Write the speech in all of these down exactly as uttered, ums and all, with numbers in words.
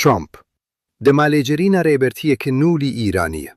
Trump. Dema lêgerîna rêbertiyeke nû li Îranê ye.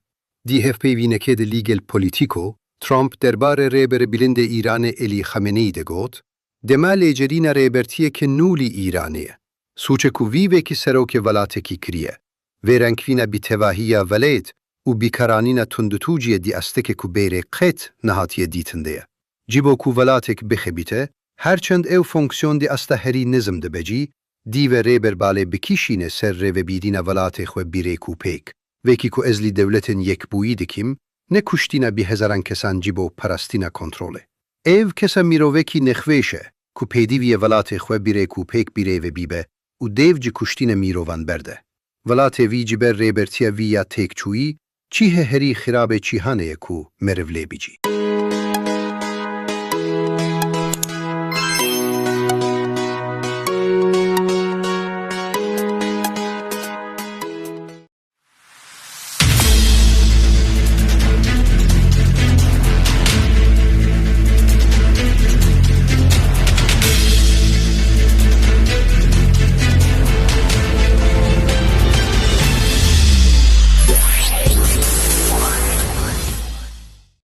Di hevpeyvînekê de li gel Politico, Trump derbarê Rêberê Bilind ê Îranê Elî Xameneî de got, Dema lêgerîna rêbertiyeke nû li Îranê ye. Sûcê ku vî vekî serokê welatekî kiriye, vêrenkirîna bîtevahiya welêt û bîkaranîna tundûtûciyê di astekê ku berê qet nehatiye dîtin de ye. Ji bo ku welatek bixebite, her çend ew fonksiyon di asta herî nizm de be jî, divê rêber balê bikişîne ser rêvebirîna welatê xwe bi rêk û pêk. Vekî ku ez li Dewletên Yekbûyî dikim, ne kuştina bi hezaran kesan ji bo parastina kontrolê. Ev kesa mirovekî nexweş e ku pêdivî ye welatê xwe bi rêk û pêk bi rêve bibe û dêv ji kuştina mirovan berde. Welatê wî ji ber rêbertiya wî ya têkçûyî, cihê herî xirabê cîhanê ye ku meriv lê bicî.